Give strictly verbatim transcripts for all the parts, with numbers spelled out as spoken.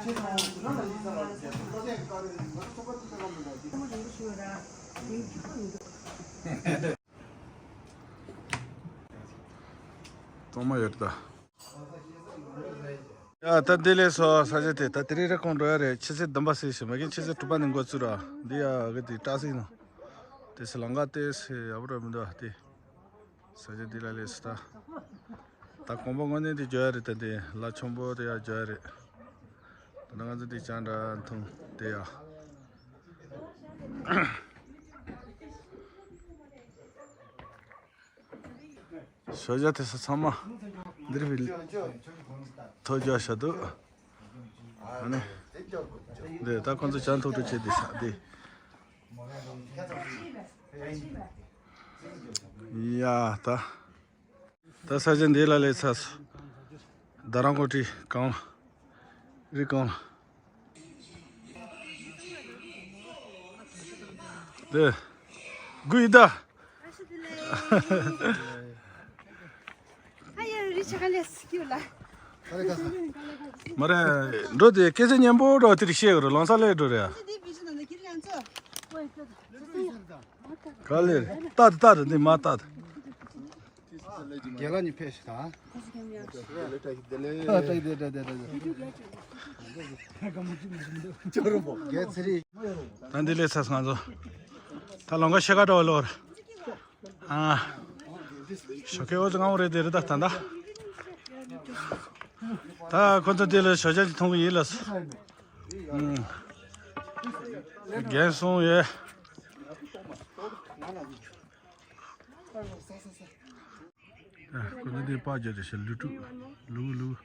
གཙང་མ་ཡོད་ད། ཡ་ད་འདི་ལས་སོ་ས་ཆ་དེ་ད་དེ་རིང་རེ་གོང་འགྲོ་ཡ་རེད། ཆུ་ཚོད་བདུན་པ་ཟིན་ཞིག་མ་གིན་ཆུ་ཚོད་དྲུག་པ་ནས་འགོ་བཙུགས་ར། འདི་ཡ་གི་དེ་སྐྲ་སིག་ནང་དེ་སི་ལང་ཀ་དེ་སི་ཡ་བོ་ར་མི་འདུག་དེ། ས་ཆ་འདི་ལ་ལས་སུ་ད། ད་གོམ་པ་དངོས་གནས་འདི་འཇོ་ཡ་རེད། ད་འདི་ལ་ཆུང་པོ་དེ་ཡ་འཇོ་ཡ་རེད། ད་ང་ཚོ་འདི་ཅང་འདྲ་འཐུང་དེ་ཡ། ཞོ་ཇ་དེ་ཚོ་ཚང་མ་འདིར་བི་ཐོ་ཇ་ཤ་འདུག་ཨ་ནི་འདི་ད་ཁོང་ཚོ་ཅང་ཐུག་འགྲོ་བྱེད་དེ་ཤ་འདི། ཡ་ད། ད་ས་ཆ་འདི་ལ་ལས་ཚ་སོ། ད་རང་གོ་ཁྲི་གང་། རི་གང་། དེ། དགུ་ཡི་ད། ཨ་ཡ་རི་ཆ་ག་ལས་སི་ཀྱུ་ལ། མ་རེད། འགྲོ་དེ་སྐད་ཆ་སྙན་པོ་འགྲོ་དེར་བཤད་གི་རེད། ལོང་ས་ལས་འགྲོ་རེད། ག་ལེར་ཏག་ཏག་ཏག་ཏག་འདི་མ་ཏག་ཏག་རྒན་ལགས་གཉིས་ཕེབས་ཤིག་དང་། ད་འདི་ལས་ཚར་སོང་ང་ཚོ། ད་ལོང་ག་ཤེལ་ཁ་འདྲ་བ་ལོར། ཨ། ཞོགས་ཀས་འོ་ཙི་ང་འོ་རེད་དེ་རེད་ད་ད་ད། ད་ཁོ་ཚོ་དེ་ལ་ཞོགས་ཇ་ཅིག་འཐུང་གི་ཡིན་ལ། ཨུམ། རྒན་སོང་ཡོད། ཁོ་ཚོ་དེ་པར་རྒྱག་རེད་ཤག་ལུས་ཕྲུག་ལུ་གུ་ལུ་གུ།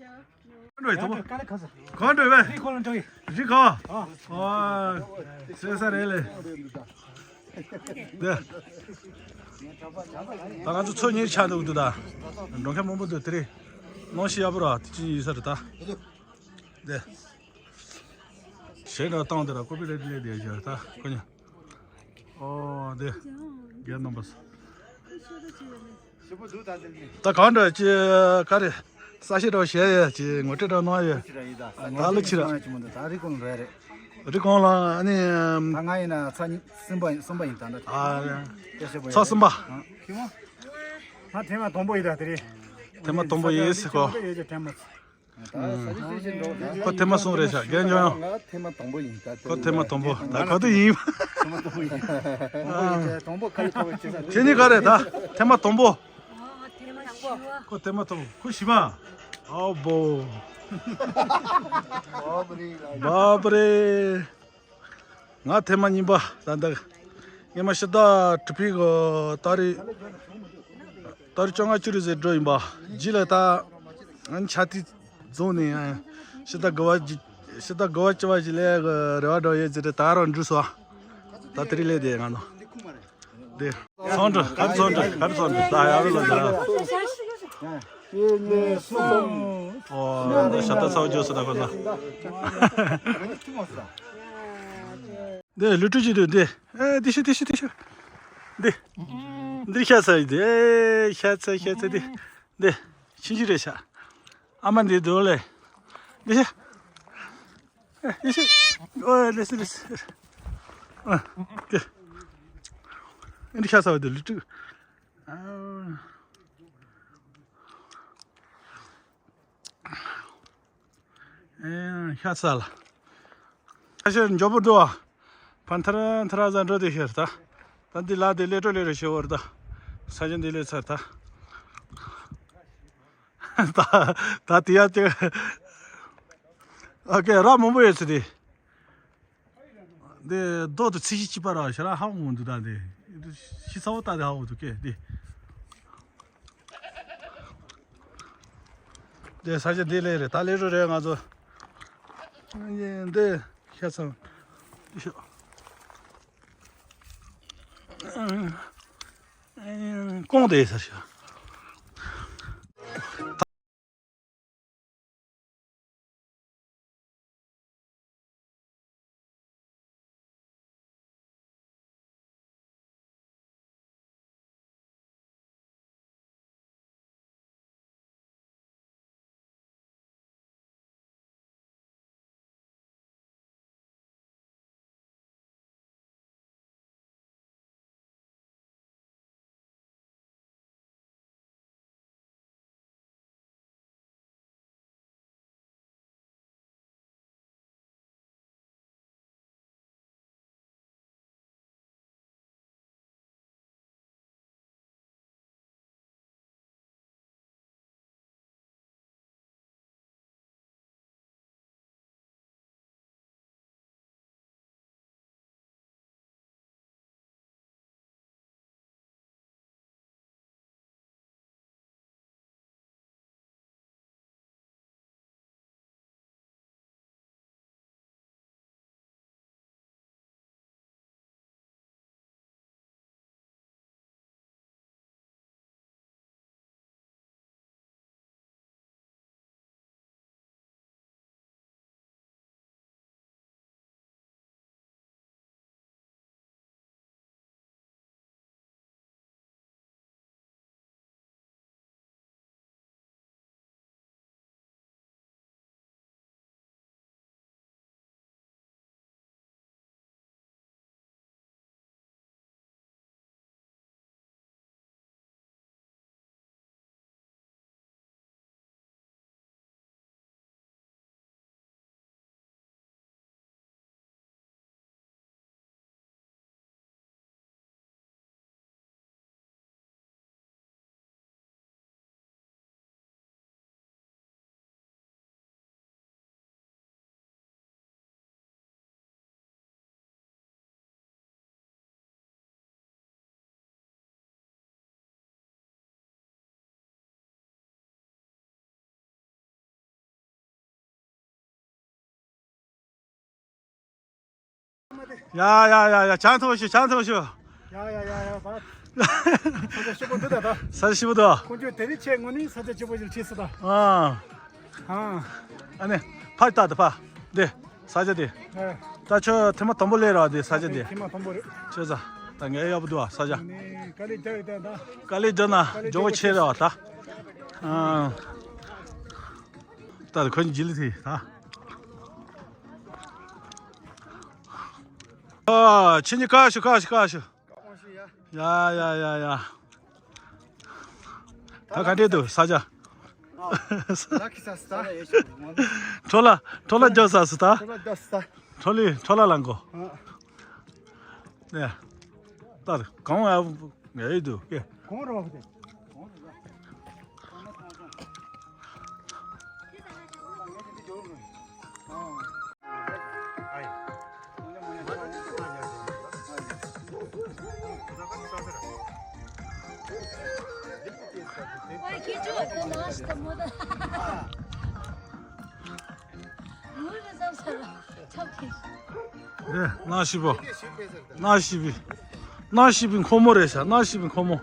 གང་འགྲོ་ཡི་ཐོག་མ། གང་འགྲོ་བས། རི་ཁོ་ལ་འགྲོ་ཡི། རི་ཁོ། ཨ། སེ་ས་རེད་ལེ། འདི། ད་ང་ཚོ་ཚོ་གཉིས་ཆགས་འདུག་འདུག་ད། འགྲོ་མཁན་མང་པོ་འདུག་དེ་རིང་། གནམ་གཤིས་ཡག་པོ་ར་དེ་ཅི་ཡིན་ས་རེད་ད། འདི། གཞས་འདྲ་བཏང་དེ་ར་ཀོ་པི་རེ་ཊི་ལས་དེ་ཡ་ད་ཁོ་གཉིས། ཨོ་དེ། རྒན་རྣམ་པ། ད་གང་འདྲ་ཅི་ག་རེ། ས་ཤེ་འདྲ་བྱས་ཡ་ཅི་ངོ་སྤྲོད་འདྲ་གནང་ཡ། ད་ལོ་ཕྱི་ར། ད་རི་ཀོན་རེད་རེད། རི་ཀོན་ལ་ཨ་ནི། ད་ང་ཡིན་ན་ཚ་གསུམ་པ་ཡིན་གསུམ་པ་ཡིན་ད་འདྲ། ཨ། ཚ་གསུམ་པ། ཁྱི་མོ། ང་ཐེངས་མ་དང་པོ་ཡིན་ད་དེ་རེད། ཐེངས་མ་དང་པོ་ཡིན་ཟེར་གོ། ཁོ་ཐེངས་མ་གསུམ་རེད་ཤག་རྒན་ཇོ་ཡང་། ཁོ་ཐེངས་མ་དང་པོ་ཡིན་ད་ཁོ་ཐེངས་མ་དང་པོ་ད་ག་དུས་ཡིན། ཁྱེད་གཉིས་ག་རེད་ད་ཐེངས་མ་དང་པོ། ཁོ་ཐེངས་མ་དང་པོ་ཁོ་བཞི་པ། ཨའོ་བོ། བ་པ་རེ། ང་ཐེངས་མ་གཉིས་པ་ད་ལྟ། སྔོན་མ་ཕྱི་ཟླ་དྲུག་པའི་གི་ཏ་རིག་ཏ་རིག་བཅོ་ལྔ་བཅུ་རེ་ཟེར་འགྲོ་ཡིན་པ། རྗེས་ལ་ད་ང་ཆ་དེ་རྫོང་ནས་ཕྱི་ཟླ་དགུ་པ་ཕྱི་ཟླ་དགུ་པ་བཅུ་པ་ཞིག་ལས་གི་རེ་བ་འགྲོ་ཡོད་ཟེར་ཏེ་ད་རང་འགྲུལ་སོང་། ད་དེ་རིང་སླེབས་དེ་ང་ནོ། དེ། ཚོང་འགྲོ་གར་ཚོང་འགྲོ་གར་ཚོང་འགྲོ་ད་ཡར་ལ་ད། ཨོ་ད་ཤ་སྟག་ཚ་བོ་འཇོག་སོང་ད་ཁོ་ཚོ། འདི་ལུས་ཕྲུག་ཅིག་འདུག་འདི། ཨེ་འདི་ཤི་འདི་ཤི་འདི་ཤི། འདི། འདི་ཤ་ཚ་ཡི་འདི་ཨེ་ཤ་ཚ་ཤ་ཚ་འདི། འདི། ཕྱིན་ཅི་རེད་ཤ། ཨ་མ་འདི་འདུག་ལེ། འདི་ཤ། ཨེ་འདི་ཤ། ཨོ་ལེ་སི་ལེ་སི། ཨ། འདི། འདི་ཤ་ཚ་བ་འདི་ལུས་ཕྲུག་ཨ། ཨེ་ཤ་ཚ་ལ། ཁ་ཤས་མགྱོགས་པོ་འགྲོ་བ། ཕ་མཐར་མཐར་ཟ་འགྲོ་དེ་ཤེར་ད། ད་འདི་ལ་དེ་ལས་འགྲོ་ལས་རེ་ཤེ་བར་ད། ས་ཆ་འདི་ལས་ཚར་ད། ད་ད་དེ་ཡ་ཅིག་ཨ་ཀེ་ར་མང་པོ་ཡོད་ཚུལ་དེ། འདི་རྡོ་དེ་ཚི་ཤི་ཅི་པ་ར་ཤ་ར་ཧ་འོང་འདུག་ད་འདི། ཤི་ཚ་བོ་ད་དེ་ཧ་འོང་འདུག་ཀེ་འདི། འདི་ས་ཆ་འདི་ལས་རེད་ད་ལས་རུ་རེད་ང་ཚོ། འདི་ཤ་ཚང་། འདི་ཤ། ཀོང་དེ་ས་ཤ། ཡ་ཡ་ཡ་ཡ། ཆང་ཐོག་ཞུ། ཆང་ཐོག་ཞུ། ཡ་ཡ་ཡ་ཡ། ད་ས་ཆ་ཞིབ་པོ་འདི་ད་ད། ས་ཆ་ཞིབ་པོ་འདུག་ཁོང་ཚོས་དེ་རིང་ཆེད་དངོས་ནས་ས་ཆ་ཞིབ་པོ་ཞིག་ཁྲིད་སོང་ད། ཨ། ཨ། ཨ་ནི་ཕར་ལྟ་ད་ཕར། འདི་ས་ཆ་འདི། ཨ། ད་ཁྱོད་ཐེངས་མ་དང་པོ་སླེབས་ར། འདི་ས་ཆ་འདི། ཐེངས་མ་དང་པོ་རེད། ཁྱོད་ས་ད་ངའི་ཡག་པོ་འདུག་ས་ཆ། ཨ་ནི་དཀའ་ལས་རྒྱག་ཡོད་ད་ད། དཀའ་ལས་རྒྱག་ན་མགྱོགས་པོ་ཆེ་རེད་བ་ད། ཨ། ད་ཁོ་གཉིས་ལ་ཐི་ད། ཨ། ཁྱེད་གཉིས་བཀག་ཤོག་བཀག་ཤོག་བཀག་ཤོག་ཡ་ཡ་ཡ་ཡ། ད་ག་འདྲས་འདུག་ས་ཆ། ལ་ཁི་ས་སི་ད། ཁྲོ་ལ་ཁྲོ་ལ་རྒྱག་ས་སི་ད། ཁྲོ་ལ་རྒྱག་སི་ད། ཁྲོ་ལི་ཁྲོ་ལ་ལང་གོ། ཨ། ནས། ད་གང་ཡ་ཡ་ཡོད་འདུག་གེ། གང་རོགས་དེ། རེད། གནའ་ཤུལ་པོ། གནའ་ཤུལ་པའི། གནའ་ཤུལ་པའི་ཁོ་མོ་རེད་ཤག་གནའ་ཤུལ་པའི་ཁོ་མོ།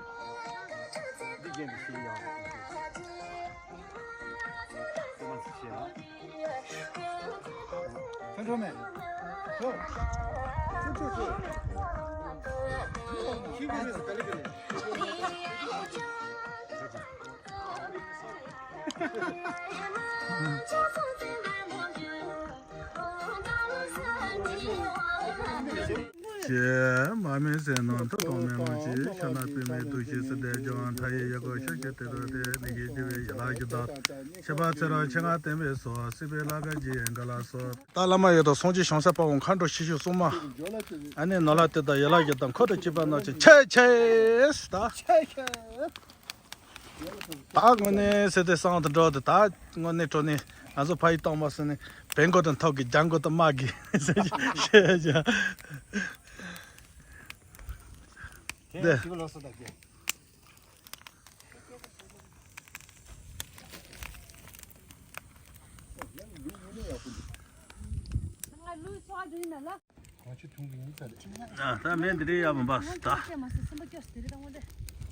ཞེས་མར་མེ་མཛད་རྣམས་ཐུབ་དང་མེ་ལོང་ཆེ། ཕྱག་ན་པདྨའི་ཐུགས་བཞེས་སུ་བསྟོད་ཅིང་། མཐའ་ཡས་ཡི་གེ་ཤོག་གུ་ཏི་རུ་ཏེ། ནི་གེ་ཏི་བའི་ཡན་ལག་བཞི་དང་། ཤེས་པ་ཚེ་རབས་ཆེ་ལྔ་བསྟན་པའི་སྲོག་སྲིད་པའི་ལྷ་ཁང་རྗེ་ཡི་མགུར་ལ་སོགས། ད་བླ་མ་ཡོད་དང་། སངས་རྒྱས་བྱང་སེམས་དཔའ་བོ་མཁའ་འགྲོ་ཆེ་ཤོས་སྲུང་མ། ཨ་ནི་ནོར་ལྷ་དེ་དང་ཡན་ལག་བརྒྱད་དང་འཁོར་དང་བཅས་པ་རྣམས་ཀྱིས་ཆེ་ཆེ་ད། ད་དངོས་གནས་ཟེར་ཏེ་སང་དུ་འགྲོ་དེ། ད་དངོས་གནས་དྲང་གནས་ང་ཚོ་ཕ་ཡུལ་གཏོང་མ་སོང་ནས་བན་གོ་དང་ཐོག་གི་རྒྱང་གོ་དང་དམག་གི་ཟེར་བཤད་བྱ། དེ་ཞིག་ལོ་སོ་ད་གི། ད་མེ་འདི་རེད་ཡ། མ་འབབ་སུ་ད།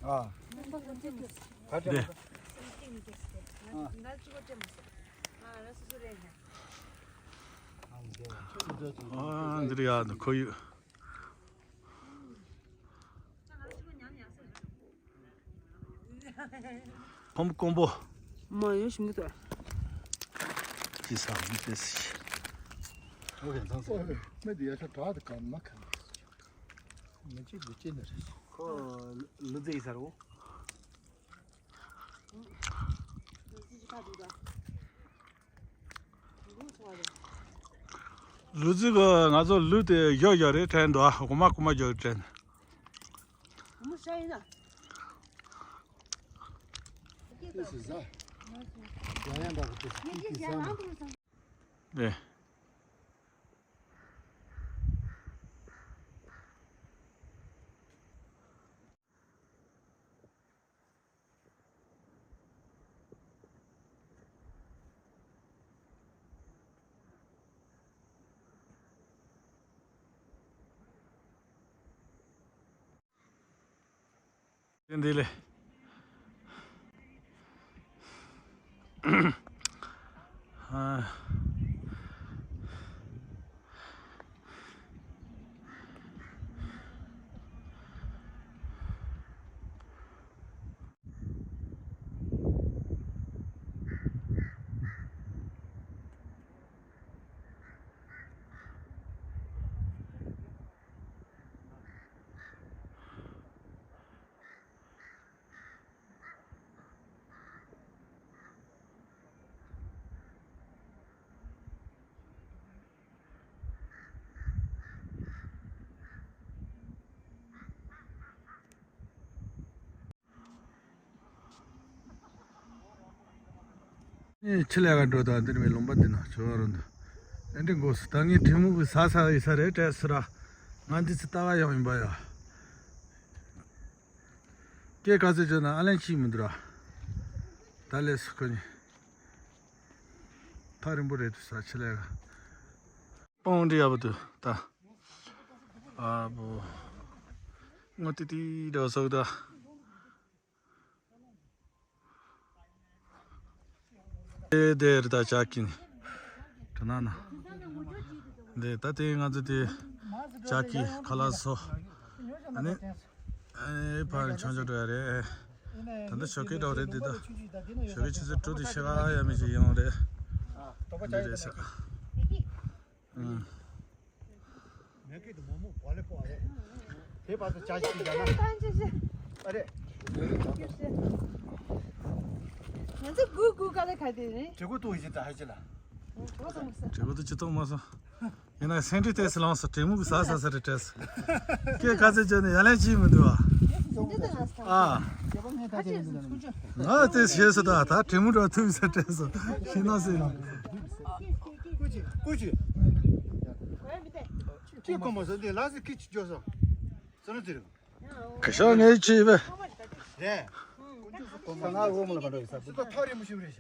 ཨ། ད་དེ། ཨ། འདི་རེད་ཡ། ཁོར་ཡུག་ཁོམ་ཀོང་པོ། མ་ཡོད་ཞིམ་གི་ཏོ། ཅི་ས་མི་ཏེ་སི། ཨོ་ཁེ། ཚང་ཚང་། མི་འདི་ཡ་ཤ་དྲག་ཏུ་གམ་མ་ཁ། མི་ཅི་འདི་ཅི་ནི་རེད། ཁོ་ལུ་ཛེ་ཡི་ས་རུ། ལུ་ཙི་གི་ང་ཚོ་ལུ་དེ་ཡོ་ཡོ་རེད་དྲན་འདུག་ཨ། གོ་མ་གོ་མ་ཡོ་དྲན། ཨེ། འདི་ལས། ཨེ། ཆེད་ལས་ཀ་འགྲོ་དང་འདིར་མི་ལུང་པ་འདི་ན་ཆོ་རུ་འདུག་ཨེ། འདི་འགོ་སུ་ད་ངའི་ཁྲིམས་མུག་གི་ས་ས་ཡི་ས་རེད་དྲས་སུ་ར། ང་འདི་ཚོ་ལྟ་བ་ཡང་ཡིན་པ་ཡ། སྐད་ག་ཚོད་བརྗོད་ན་ཨ་ལན་ཆི་མི་འདུག་ར། ད་ལས་སུ་ཁོ་ནི། ཐག་རིང་པོ་རེད་འདུག་ས་ཆེད་ལས་ཀ། སྤང་འདི་ཡག་པོ་འདུག་ད། ཨ་བོ། ངོ་ཏི་ཏི་འདྲ་སོགས་ད། དེ་དེར་ད་ཅག་གིན། དྲི་ན་ན། དེ་ད་དེ་ང་ཚོ་དེ་ཅག་གི་ཁ་ལག་སོ། ཨ་ནི། ཨེ་ཕར་ཆོང་ཆོང་འགྲོ་ཡ་རེད། ད་ལྟ་ཞོགས་ཀས་འགྲོ་རེད་དེ་ད། ཞོགས་ཀས་ཆུ་ཚོད་དྲུག་དེ་ཤེལ་ཁ་ཡ་མི་ཞིག་ཡོང་རེད། འདི་རེད་ཤག་ཨང་། མེ་ཁེ་དུ་མོ་མོ་བ་ལེ་པོ་ཨ་རེད། དེ་བར་དུ་ཅག་ཅིག་ཡ་ན། ཨ་རེད། ང་ཚོ་གུ་གུ་ཀ་ལེ་ཁ་དེ་རེད། དྲི་གུ་ཏུ་ཡི་ད་ཧ་ཅི་ལ། དྲི་གུ་ཏུ་ཅི་ཏོང་མ་སོང་། ཡིན་ན་སེང་ཁྲི་ཏེ་སི་ལོང་སོ་དྲི་མུ་གི་ས་ས་ས་རེ་ཏེ་སི། ཀེ་ཁ་ཚེ་ཅོ་ནི་ཡ་ལན་ཅི་མི་འདུག་ཨ། ཨ། ང་ཏེ་ཤེས་སོ་ད་ད་དྲི་མུ་འགྲོ་ཐུབ་ས་ཏེ་སོ་ཤི་ན་སེ་ལོང་། ཀུ་ཅི། ཀུ་ཅི། ཅི་ཀོ་མོ་ཟེར་འདི་ལ་སི་ཁི་ཅི་ཅོ་སོ། སོ་ནུ་ཙི་རུ། ག་ཤ་ངའི་ཅི་བས། རེད། ཀུ་ཅི་སོ་ཀོ་མོ་ང་འོ་མོ་ལ་མ་འགྲོ་ཡི་ས་སི་ཏོ་ཐོ་རི་མུ་ཤི་རེ་ཤ།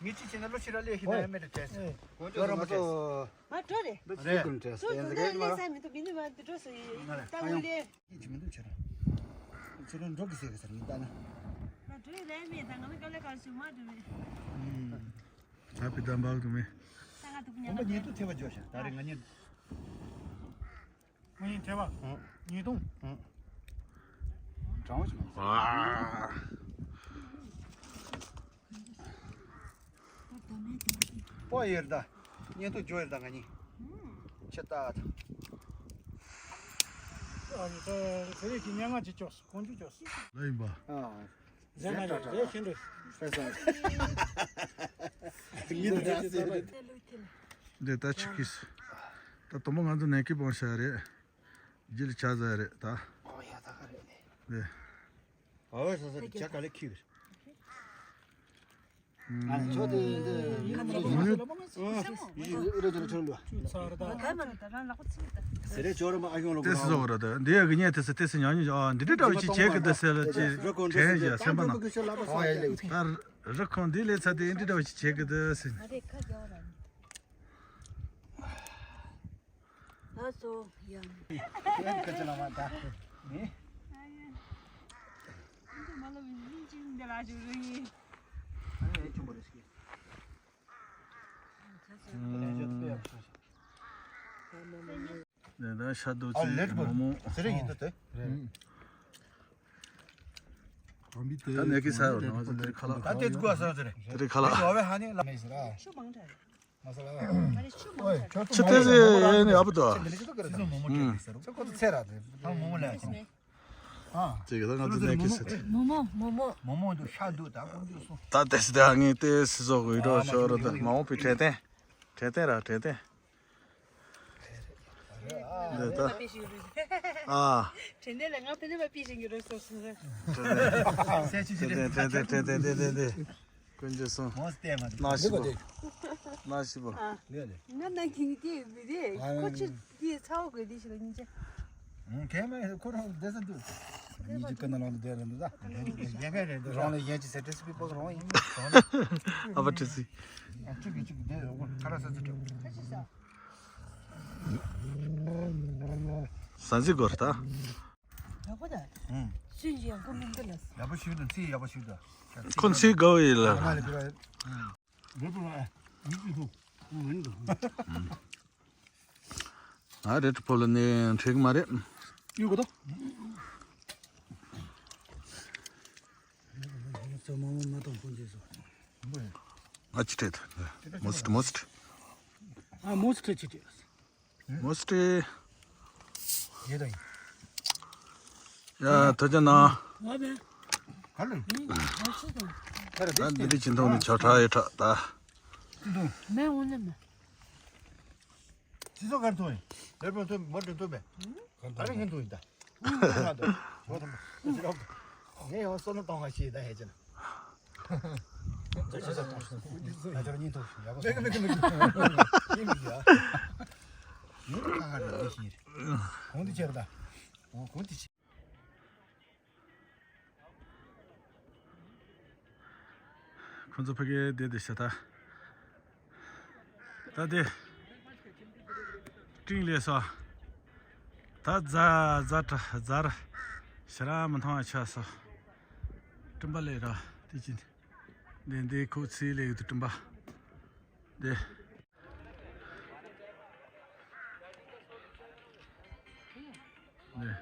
ངའི་ཅི་ཅི་ན་ལོ་ཤི་ར་ལེ་ཤི་ན་ཡ་མེ་རེ་ཏྲེ་སི། ཀོ་ཅི་སོ་མ་ཏོ། མ་འགྲོ་རེ། རེད། ཀུན་ཏྲེ་སི་ཡན་ཟེར་གི་མ། ལེ་ས་མི་ཏོ་མི་ནི་མ་འདི་འགྲོ་སོ་ཡི་ཡི་ད་འོ་ལེ། ཅི་མི་འདུག་ཁྱེད་རང་། ཁྱེད་རང་འགྲོ་གི་ཟེར་གི་ཟེར་མི་ལྟ་ན། ང་འགྲོ་ཡི་ལས་མེད་ད་ང་ལ་དཀའ་ལས་ཁག་ཞུ་མ་འགྲོ་མེད། ད་པི་ད་འབག་འགྲོ་མེད། ད་ང་ཐུག་ཉན་ཁོང་པ་ཉེ་དུ་ཐེ་བ་འཇོག་ཤ་ད་རེ་ང་ཉེ། ང་ཉེ་ཐེ་བ། ཉེ་དུང་། གྲང་བ་ཞིག་མ། པོ་ཡེར་ད། ཉེ་དུ་འཇོ་ཡེར་ད་ང་ཉེ། ཆེ་ད་ད། ཨ་ནི་ད་ཟེར་རེ་གི་སྙན་ངག་ཅིག་ཅོག་སོ་ཁོང་ཅུ་ཅོག་སོ། ལ་ཡིན་པ། ཨ། ཟེར་མ་རེད་ཟེར་ཤིན་ཏུ། ཕེ་སོང་། ཉིད་ད་ཟེར་རེད། འདི་ད་ཆུ་ཁིས། ད་དུམ་བུ་ང་ཚོ་ནན་ཀི་སྤོང་བྱ་རེད། ཇི་ལ་ཆ་ཟ་རེད་ད། ཨོ་ཡ་ད་ག་རེད་ནས། འདི། ཨོ་ཡ་ཟ་ཟ་ཇ་ག་ལེ་ཁིར། ཨ་ནི་ཆོ་དེ་འདི་ཡིན་ནི་རེད་ཅོ་ལ་ཆོ་ལ། ཟེར་རེད་ཅོ་ར་མ་ཨ་ཡོང་ལ་ཏེ་སི་ཟོ་ར་ད་འདི་ཡ་གི་ཉེ་ཏེ་སི་ཏེ་སི་ཉང་ཉི་ཨ་འདི་འདྲ་འདྲ་བ་ཅིག་བྱེད་གི་འདུག་ཟེར་ལ་ཅི་དྲན་ཡ་སེམས་པ་ན། ད་རི་ཁོང་འདི་ལས་ཚ་དེ་འདི་འདྲ་བ་ཅིག་བྱེད་གི་འདུག་ཟེར། ང་རེ་ཁ་རྒྱག་ར་ནི། ལགས་སོ་ཡང་། ཡང་ཁ་ཅི་ལ་མ་ད་ནི། ཨ་ཡ། འདི་མ་ལ་མི་ཅིག་འདི་ལ་ཞུ་རུ་ཡིན། ཨ་ཡ་ཆུང་པོ་རེ་ཞིག་ཨ་ཡ་ཆུ་ཡག་པོ་ཞིག་ནས་ད་ཤ་རྡོག་ཨ་ལེ་ཅིག་ཀོ་མོ་མོ། ཟེར་ཡིན་དུ་དེ། ད་ནས་ཀི་ས་ཡོད་ནོ་ཟེར་དེ་ཁ་ལག་ད་དེ་དགོས་ས་ཟེར། དེ་ཁ་ལག་ཨོ་བེ་ཧ་ནི་ལ་མེ་ཟེར་ཨ། ཆུ་མང་དྲགས། མ་ས་ལ་ཨ། ཆུ་དེ་ཟེ་ནི་ཨ་བུ་དོ། ཚེ་མོ་མོ་དྲན་ཟེར་རོ། ཁོ་ཚོ་ཚེ་ར་དེ་ཧ་མོ་མོ་ལ་ཡ་ཆེ་ནི། ཨ། ཅིག་ད་ང་ཚོ་ནས་ཀི་ས་དེ། མོ་མོ་མོ་མོ། མོ་མོ་འདུག་ཤ་འདུག་ད་ཀོང་ཇུ་སོང་། ད་དེ་སི་ད་ངས་དེ་སི་ཟོ་གི་རོ་ཤོ་རོ་ད་མ་འོངས་པའི་དྲན་རྟེན། དྲན་རྟེན་ར་དྲན་རྟེན། འདི་ད། ཨ། དྲན་རྟེན་ལ་ང་ཕན་ཚུན་པ་པི་ཞིག་ཡོད་རེད་སོ་སོ་རེད། དྲན་རྟེན་དྲན་རྟེན་དྲན་རྟེན་དྲན་རྟེན་དྲན་རྟེན། ཀུན་གྱི་སོང་། མོ་སྟེ་མ་ནག་ཤི་པོ། ནག་ཤི་པོ། ང་ནང་གི་དེ་མི་རེད། ཁོ་ཆུ་དེ་ཚ་བོ་དགོས་དེ་ཞིག་ལ་སྙིང་རྗེ། ཁྱེད་མ་ཁོ་རང་བསྡད་ས་འདུག་ཉིད་ཀྱི་ཀུན་ནང་ལ་བསྡད་རེད་འདུག་ད། རང་ལ་ཡན་གྱི་ཟེར་ཏེ་སི་པི་པོ་རང་ཡིན། ཨ་བ་ཏི་སི། ཅིག་གི་ཅིག་བསྡད་ཡོང་གོ་ཁ་ར་ས་ཚི་ཏྲོ། ས་འཛི་གོ་ར་ད། ཡག་པོ་ད། ཨུམ། སུན་ཅི་ཡང་ཀུན་མིན་འདི་ལ། ཡག་པོ་ཞིག་འདུག་ཚི་ཡག་པོ་ཞིག་འདུག་ཁོ་ཚི་གོ་ཡི་ལ། ང་ལ་དེ་ར། ང་ལ་དེ་ར། ང་རེད་ཕོ་ལ་ནས་འཁྲིག་མ་རེད། ཡོད་གོ་ད། ང་ཅི་བྲེད། མོ་སི་ཊི་མོ་སི་ཊི། ཨ་མོ་སི་ཊི་ཅི་བྲེད། མོ་སི་ཊི། ཡེ་དང་། ཡ་ཐོ་ཅན་ན། ག་ལ། ད་འདི་འདྲི་ཅིན་ཐོང་ནི་ཆོ་ཁྲ་ཡེ་ཁྲ་ད། མེ་འོང་ནི་མེ། ཅི་ཚོ་གར་ཐོང་ཡིན། ལེར་པོ་ཐོང་མོ་དྲིན་ཐོང་མེ། ཨ་རི་ངན་ཐོང་ཡིན་ད། ངས་ཡང་སོ་ན་གཏོང་བ་ཞེས་ད་ཧེ་ཅན། ད་ཅོར་གཉིས་ཐོག་ཞིག་ཡག་པོ་མེད་གི་མེད་གི་མེད་གི་ཡིན་གི་ཡ། ཡིན་གི་ཁ་ཁ་རེད་ལེ་ཤི་རེད། གོང་དུ་ཆེ་རེད་ད། འོ་གོང་དུ་ཆེ། ཁོང་ཚོ་ཕ་གིའི་བསྡད་བསྡད་ཤག་ད། ད་དེ། ཀྲིང་ལས་སོ། ད་རྫ་རྫ་རྫ་ར་ཞེ་དྲག་མི་མཐོང་བ་ཆགས་སོང་། སྤྲིན་པ་ལས་ར་དེ་ཅི་འདི་འདི་ཁོ་ཚིག་ལས་ཡོད་དུ་སྤྲིན་པ་འདི། འདི་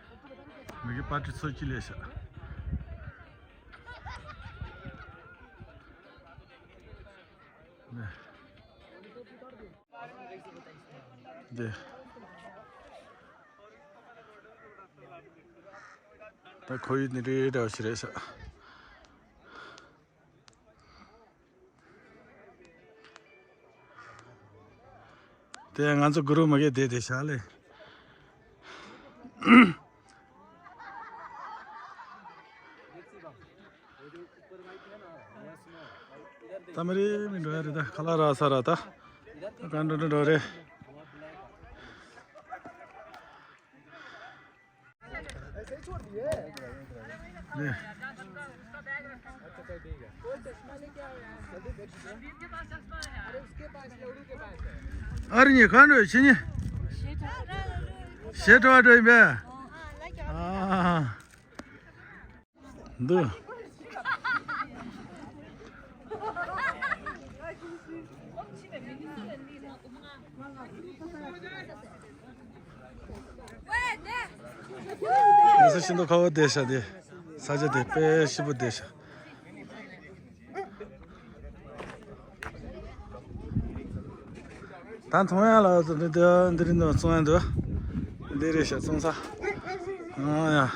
མི་གི་པར་ཊི་ཚོ་ཅི་ལས་ཤག་འདི། ད་ཁོར་ཡུག་ནི་རེ་འདྲ་བ་ཞིག་རེད་ཤག་དེ་ང་ཚོ་གུ་རུ་མ་གེ་དེ་དེ་ཤག་ལེ། ད་མི་རེ་མི་འགྲོ་ཡ་རེད། ད་ཁ་ལག་རག་ས་རག་ད། གང་འགྲོ་འགྲོ་འགྲོ་རེད། རེད། ཨ་རི་ཉི་གང་འགྲོ་ཕྱི་ཉི། ཞེ་དྲག་འགྲོ་ཡིན་པས། ཨ། འདི། ང་ཚོ་ཤིན་ཏུ་ཁ་བོ་བསྡད་ཤག་འདི། ས་ཆ་དེ་དཔེ་ཞིབ་པོ་བསྡད་ཤག་ད་མཐོང་ཡ་ལ་འདི་འདི་རིང་འདི་བཙོང་ཡ་འདུག་འདི་རེད་ཤག་བཙོང་ས། ཨ་ཡ།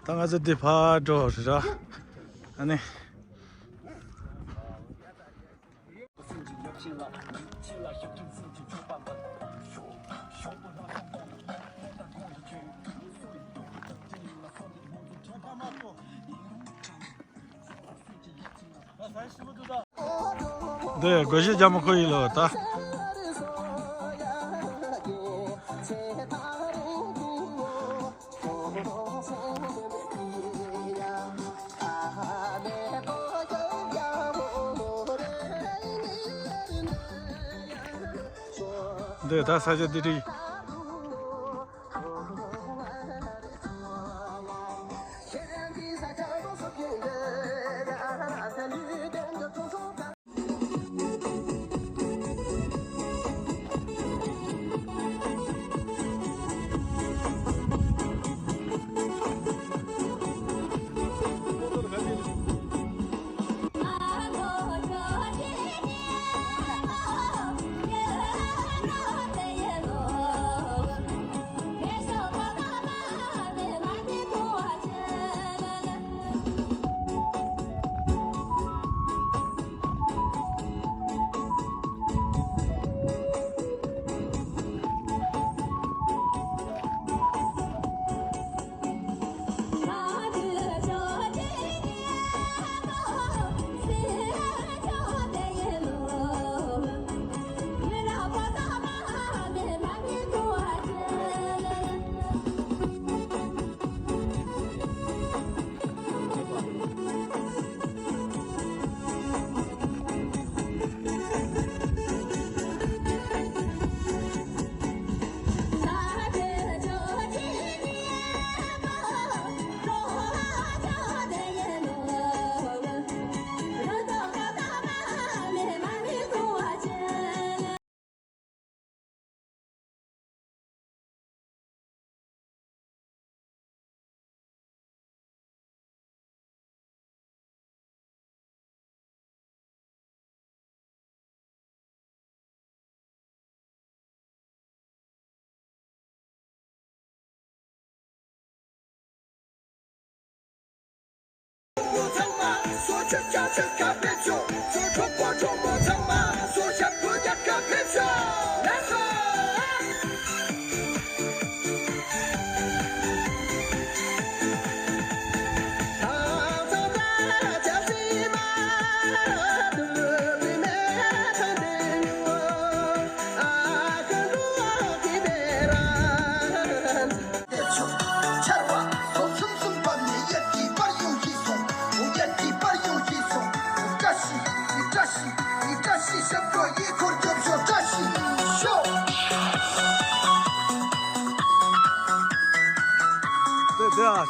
ད་ང་ཚོ་འདི་ཕར་འགྲོ་རེད་ར། ཨ་ནི། འདི་སྒོ་ཕྱེ་རྒྱ་མོ་ཁོ་ཡིན་ལོ་ད། འདི་ད་ས་ཆ་འདི་རིགས།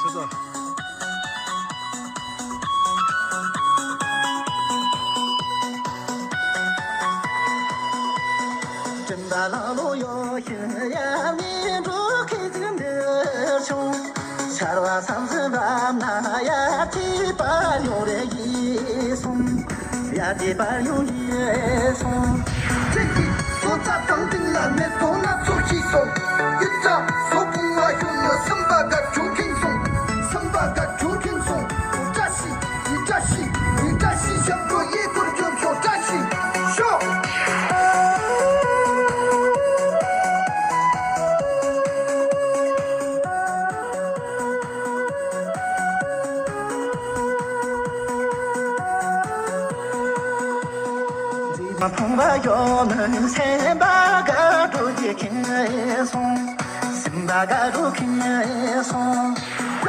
ཆུ་ཚོད། སྤྲིན་པ་ལ་ལོ་ཡོད་ཤིང་ཡར་ནི་འགྲོ་ཁི་ཅིག་འདིར་བྱུང་། ཆར་བ་ས་འཛིན་རབ་ན་ཡར་ཐིག་པར་ཡོང་རེ་ཡིན་སོང་། ཡར་ཐིག་པར་ཡོང་ཡིན་སོང་། ཁྱེད་ཀྱིས་བཟོ་ལྟ་དང་སྟེང་ལ་མེ་ཏོག་སྣ་ཚོགས་ཤིག་སོང་། ཡིད་བྲག་བཟོ་བུ་མ་ཤོར་ནི་སེམས་པ་དགའ་བྱུང་ཁེངས་སོང་། སེམས་པ་དགའ་བྱུང་ཁེངས་སོང་། བཀྲ་ཤིས། ཡིད་བཀྲ་ཤིས། ཡིད་བཀྲ་ཤིས། ཞབས་བྲོ་ཡི་སྐོར་བརྗོད་ཤོག་བཀྲ་ཤིས་ཤོག་མཐོང་བ་ཡོད་ནི་སེམས་པ་དགའ་སྤྲོ་ཡིས་ཁེངས་སོང་། སེམས་པ་དགའ་སྤྲོ་ཁེངས་སོང་། ཡ་ན་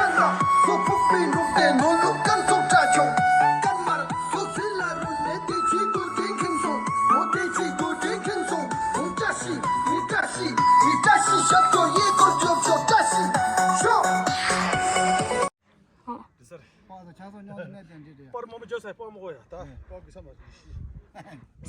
སོ་ཕུག་པའི་འབྲོག་སྡེ་ནོར་ལུག་ཀན་སོགས་བཀྲ་བྱུང་། ཀན་མར་སོ་ཚེ་ལ་རུ་ནས་དེ་ཆེ་དགོས་དྲིན་ཁེངས་སོང་། འོ་དེ་ཆེ་དགོས་དྲིན་ཁེངས་སོང་། འོ་བཀྲ་ཤིས་མི་བཀྲ་ཤིས་མི་བཀྲ་ཤིས། ཞབས་བྲོ་ཡི་སྐོར་བརྗོད་ཤོག་བཀྲ་ཤིས་ཤོག་དེ་སར། པགས་དང་ཆང་སོགས་མཉམ་དུ་གནས་དེ་འདྲི་འདྲི། པར་མང་པོ་བརྗོད་ས་པགས་མང་པོ་ཡ་ད། པགས་ཀྱི་ས་མ་ཤི།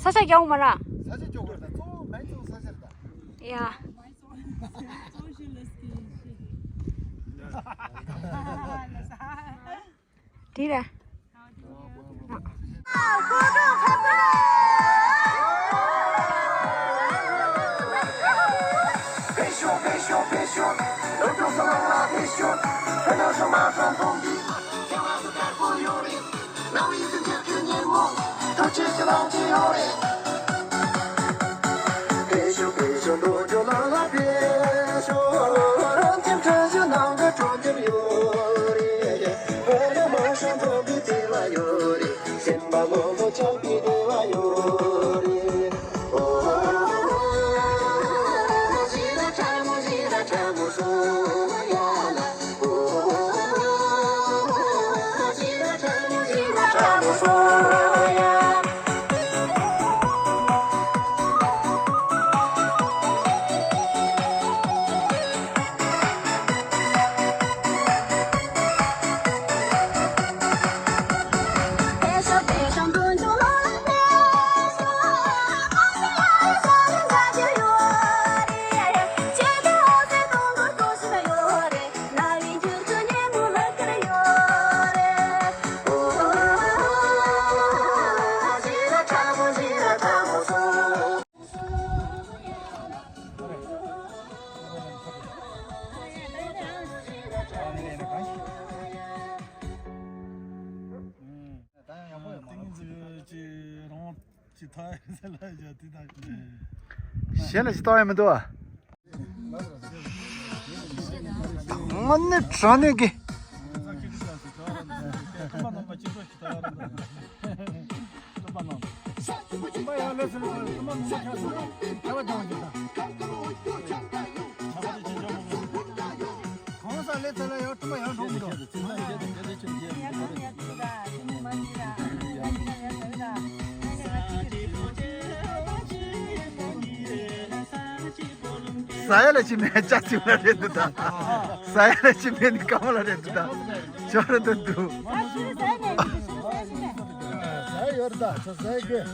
ས་ཆ་རྒྱག་འོང་མ་ར། ས་ཆ་རྒྱག་འོང་ད་གཙོ་བོ་མེ་གཙོ་ས་ཆ་རེད་ད། ཡ། དེ་རེད། གཞན་ལ་ཅི་ལྟ་ཡ་མི་འདུག་ཨ། དངོས་གནས་དྲང་གནས་ཀྱི། ཟ་ཡ་ལ་ཅི་མེད་ཅ་ཅི་ལ་རེད་འདུག་ད། ཟ་ཡ་ལ་ཅི་མེད་ནི་ག་མ་ལ་རེད་འདུག་ད། ཞོར་དུ་འདུག་ཟ་ཡ་ཡོད་ད་ཟ་ཡ་དགོས།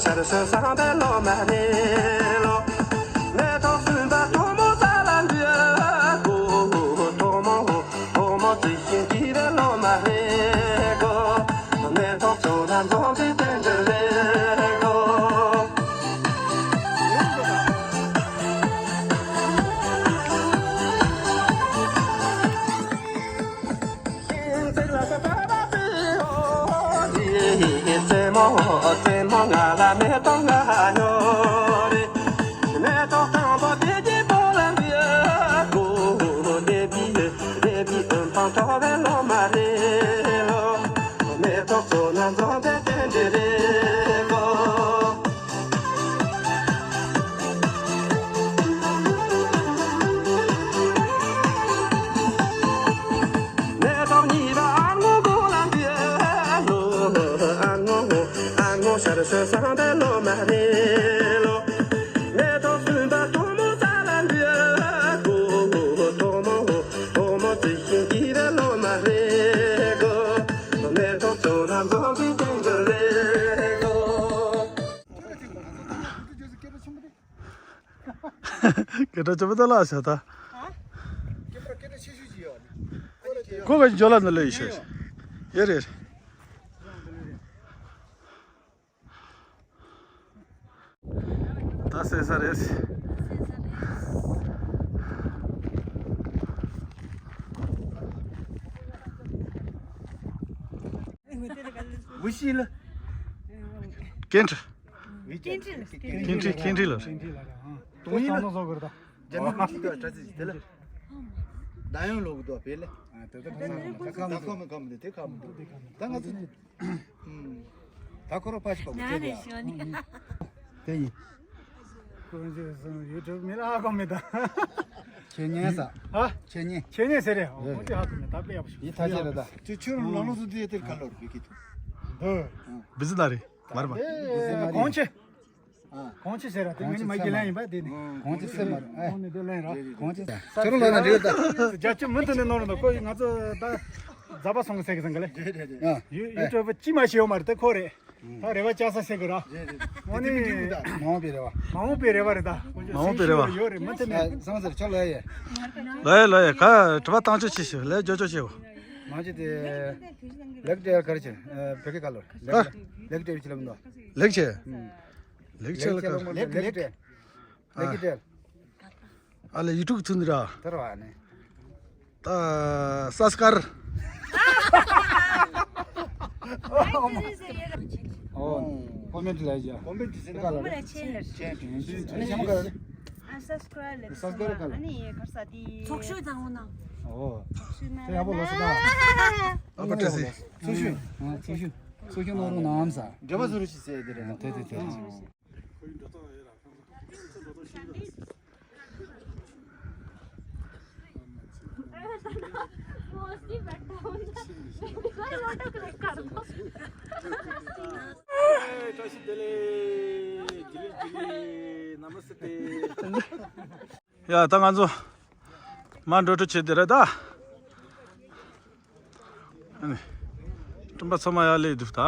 ཆར་སོན་སང་པའི་ལོ་མ་རེད་ལོ། མེ་ཏོག་སུམ་པ་ཐོག་མོ་ས་ལ་འབུལ་གོ། ཐོག་མོ་ཐོག་མོ་རྩི་ཤིང་སྐྱིད་པའི་ལོ་མ་རེད་གོ། མེ་ཏོག་ཚོགས་ལ་འཛོམས་པའི་རྟེན་འབྲེལ་རེད་གོ། ཤར་སོན་སང་པའི་ལོ་མ་རེད་ལོ། མེ་ཏོག་སུམ་པ་ཐོག་མོ་ས་ལ་འབུལ་གོ། ཐོག་མོ་ཐོག་མོ་རྩི་ཤིང་སྐྱིད་པའི་ལོ་མ་རེད་གོ། མེ་ཏོག་ཚོགས་ལ་འཛོམས་པའི་རྟེན་འབྲེལ་རེད་གོ། སྐད་གྲགས་ཆེན་པོ་ད་ལགས་བྱ་ད། ཁོ་ག་ཇོ་ལ་ནི་ལོས་ཤོད། ཡེ་རེད། ད་སེ་ས་རེད། ཝི་ཤི་ལ། ཀེན་ཁྲི། ཀེན་ཁྲི་ལ། ཀེན་ཁྲི་ལ། དོ་ཡིན་ལ། རྒྱ་མི་ཁྱི་ག་དྲ་ཚིག་དེ་ལ། ད་ཡང་ལོག་གི་འདུག་བེ་ལ། ད་ཁ་མི་འདུག་ད་ཁ་མི་འདུག་ད་ང་ཚོ། ད་ཁོ་རོ་ཕ་ཞིག་པ་གོ་ཆེ་ཡ། དེ་ཡིན། ཁོ་ཚོས་ཡུ་ཊུབ་མི་ལ་ཧ་གོ་མེད་ད། ཁྱེད་ཉན་ས། ཧ། ཁྱེད་ཉན། ཁྱེད་ཉན་ཟེར་རེད། ཨོ་ཁོ་ཚོས་ཧ་གོ་མེད་ད་དཔེ་ཡག་པོ་ཞིག་ཡིད་ཐ་ཆད་རེད་ད། ཁྱོད་ཁྱོད་ལ་ལོ་སུ་དེ་དེར་ག་ལོར་བི་ཀི་ཐུ། འདི། བི་ཟི་ན་རེད་མར་མ། གོང་ཆེ། གོང་ཆེ་ཟེར་ར་དེ་ངས་མ་གི་ལན་ཡིན་པ་དེ་ནི། གོང་ཆེ་ཟེར་མ་རེད། གོང་ནས་དེ་ལན་ར། གོང་ཆེ་ཟེར། ཁྱོད་རང་ལ་ན་འདྲི་ད། རྒྱ་ཆེ་མུ་མཐུད་ནས་ནོར་འདུག་ཁོ་ང་ཚོ་ད་ཛ་པ་སོང་གི་ཟེར་གི་ཟེར་གི་ལེ། ཡུ་ཡུ་ཊུབ་ཅི་མ་ཤེས་ཡོད་མ་རེད་དེ་ཁོ་རེད། ད་རེ་བ་བཅའ་ས་ཟེར་གི་ར། འོ་ནི། མ་འོངས་པའི་རེ་བ། མ་འོངས་པའི་རེ་བ་རེད་ད། མ་འོངས་པའི་རེ་བ། ཡོད་རེད་མུ་མཐུད་ནས། སང་ཟེར་ཆོག་ལ་ཡེ། ལ་ཡེ་ལ་ཡེ་ག་དྲི་བ་བཏང་ཆོག་ཆེ་ཞིག་ལས་ཇོ་ཇོ་ཆེ་བོ། མ་ཅི་དེ། ལེགས་དེ་ག་རེ་ཆེ། བེ་གེ་ག་ལོར། ལེགས་དེ་ཆེ་ལ་མི་འདུག་ལེགས་ཆེ། ལེགས་ཆེ་ལ་ག་ལེགས་ལེགས་ལེགས་ལེགས་ཨ་ལེ་ཡུ་ཊུབ་ཚུན་ར། དར་བ་ནི། ད་སབ་སི་ཀར། ཨོ། ཀོ་མེན་ཊི་ལ་ཡ། ཀོ་མེན་ཊི་ཟེར་ན་ཀོ་མེན་ཊི་ཆེན་ལ། ཆེན་ཆེན་ཆེན་ཆེན་ཆེན་ཀར། ཨ་སབ་སི་ཀར་ལ་སབ་སི་ཀར་ཀར། ཨ་ནི་གར་ས་དེ། ཚོགས་ཤོས་དང་འོ་ན། ཨོ། ཚོགས་ཤོས་ན་དེ་ཡག་པོ་ལོ་སི་ད། ཨ་པ་ཏྲ་སི། ཚོགས་ཤོས། ཚོགས་ཤོས། ཚོགས་ཤོས་ནོར་རུ་ནའམ་ས། འདྲ་པ་ཟུར་ཞིག་ཟེར་དེ་རེད། དེ་དེ་དེ། ཡ་ད་ང་ཚོ་མ་འགྲོ་འགྲོ་བྱེད་དེ་རེད་ད། ཨ་ནི་སྤྲིན་པ་ཚང་མ་ཡར་སླེབས་འདུག་ད།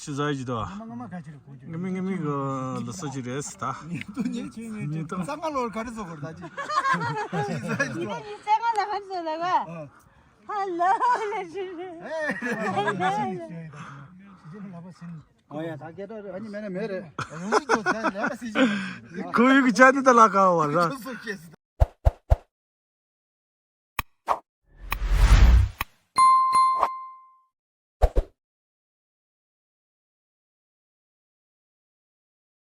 ཅི་ཟ་ཡི་ད། ང་མ་ང་མ་ག་ཅི་རེད་གོ་ཅི། ང་མི་ང་མི་གི་ལ་ས་ཅི་རེད་ད། ཉིན་ཏོ་ཉིན་ཆེ་ཉིན་ཆེ་ཉིན་ཏོ། ས་ང་ལོར་ག་རེ་བཟོ་གོ་ད་ཅི། ཉིན་ཏོ་ཉིན་ས་ང་ལ་ག་རེ་བཟོ་ལ་ག་ཧ་ལོ་ལ་ཅི་རེད། ཨོ་ཡ་ད་སྐད་གྲགས་རེད། ཨ་ནི་མེད་ན་མེད་རེད། ཁོ་ཡུག་ཅན་ནི་ད་ལ་ག་བ་ར།